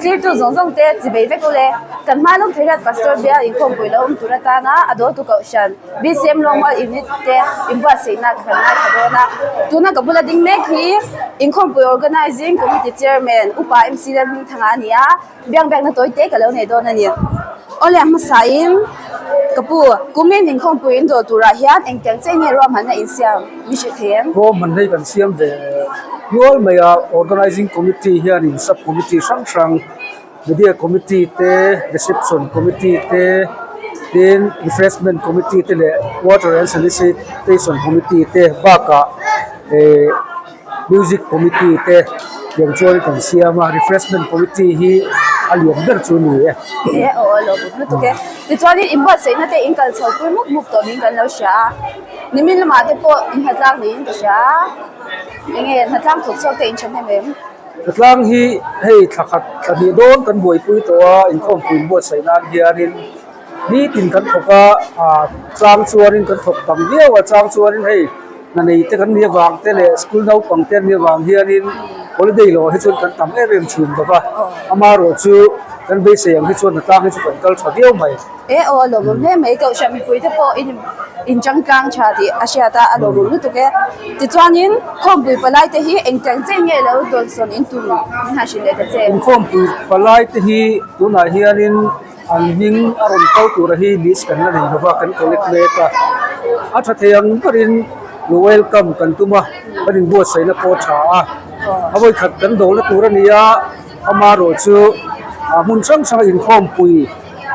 Tlirtu zawng zawng te chi bei vek ule. Kan hma lawk thei hian Pastor Bial inkhawmpui lo awm tur atana a dawltu kohhran BCM Lawngmual Unit te inbuatsaihna kan ngaithla dawn a. Tuna ka bula ding mek hi Inkhawmpui Organising Committee Chairman Upa MC Lalhmingthanga a ni a, biak biakna tawi te ka lo nei dawn a ni. Awle a hmasain ka pu, kumin inkhawmpui in dawl turah hian engtiang che nge ruahmanna insiam min hrilh thei em? Ruahmanna hi kan siam ve nual mai a, Organising Committee hianin Sub Committee hrang hrang, Media Committee te, Reception Committee te, tin Refreshment Committee te leh Water and Sanitation Committee te bakah eh Music Committee te tiang chuan kan siam a, Refreshment Committee hi a lian ber chu a ni e. E aw a lawm lutuk e. Tichuanin inbuatsaihna te in kal chho pui mup mup tawh niin kan lo hria a, nimin lamah te pawh inhlatlang niin ka hria a, enge hnatlang thawk chhuak te in tha hnem em? Hnatlang hi hei thla khat thla hnih dawn kan buaipui tawh a, inkhawmpui inbuatsaih nan hianin nitin kan thawk a, ah chang chuanin kan thawk tam viau a, chang chuanin hei hna nei te kan nih avang te leh school naupang te an nih avang hianin holiday lo ah hi chuan kan tam em em thin lo va, amaherawhchu kan beisei ang hi chuan hnatlang hi chu kan kal tha viau mai. E aw a lawmawm hle mai kohhran mipui te pawh in in changkang tha tih a hriat a a lawmawm lutuk e tichuanin khawmpui palai te hi engtiang chiah nge lo dawnsawn in tum min han hrilh leh ta che. Inkhawmpui palai te hi tunah hianin an hming a rawn kal tura hi list kan la nei lova kan collect mek a a tha thei ang berin lo welcome kan tum a kan inbuatsaihna pawh a tha a a vawikhat kan dawlna tur a ni a amaherawhchu hmun hrang hranga inkhawmpui.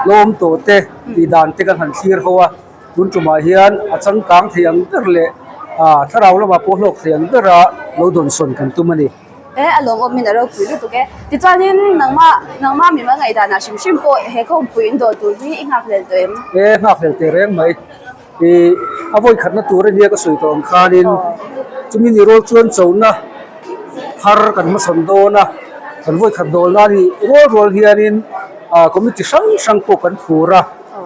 Lawm tawh te tih dan te kan han thlir ho a, tun tumah hian a changkang thei ang ber leh thlarau lamah pawh hlawk thei ang bera lo dawnsawn kan tum a ni. E a lawmawmin a ropui lutuk e. Tichuanin nangmah nangmah mimal ngaihdanah hrim hrim pawh he khawmpui in dawl tur hi i nghakhlel tawh em? E nghakhlel teh reng mai. Ih a vawi khatna tur ania ka sawi tawh ang khanin chumi ni rual chuan chona thar kan hmasawn dawn a, kan vawi khat dawl nan ih rual rual hianin ah committee hrang hrang pawh kan phur a,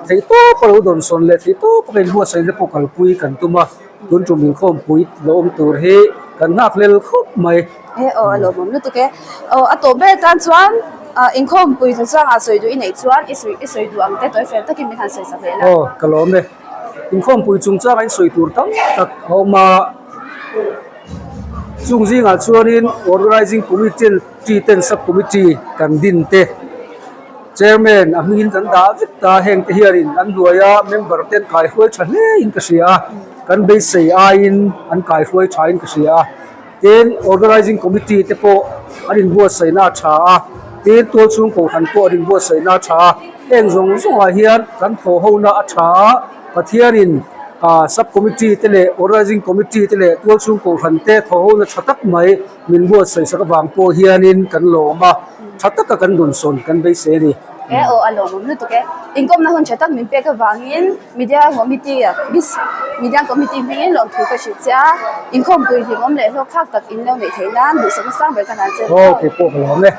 theih tawp a lo dawnsawn leh theih tawp a kan inbuatsaihna pawh kalpui kan tum a, tun tum inkhawmpui lo awm tur hi kan nghak hlel khawp mai. He aw a lawmawm lutuk e. Aw a tawp ber atan chuan ah inkhawmpui chungchangah sawi duh i neih chuan i sawi i sawi duh ang te tawi fel takin min han sawi sak leh la. Aw ka lawm e. Inkhawmpui chungchangah in sawi tur tam tak a awm a, chung zingah chuanin Organising Committee ten Sub Committee kan din te, Chairman a hmingin kan dah vek ta, heng te hianin an hnuaia member te an kaihruai tha hle in ka hria a, kan beisei aiin an kaihruai tha in ka hria a. Tin, Organising Committee te pawh an inbuatsaihna a tha a, tin, tualchhung kohhran pawh an inbuatsaihna a tha a. Heng zawng zawngah hian kan thawhhona a tha a, Pathianin Sub Committee te leh Organising Committee te leh tualchhung kohhran te thawhhona tha tak mai min buatsaihsak avang pawh hianin kan lawm a, tha taka kan dawnsawn kan beisei a ni. E aw a lawmawm lutuk e. Inkawmna hun tha tak min pek avangin Media Committee a Media Committee hmingin lawmthu ka hrilh che a, inkhawmpui hlimawm leh hlawk thlak tak in lo neih theih nan duhsakna sang ber ka hlan che. Aw keipawh ka lawm e.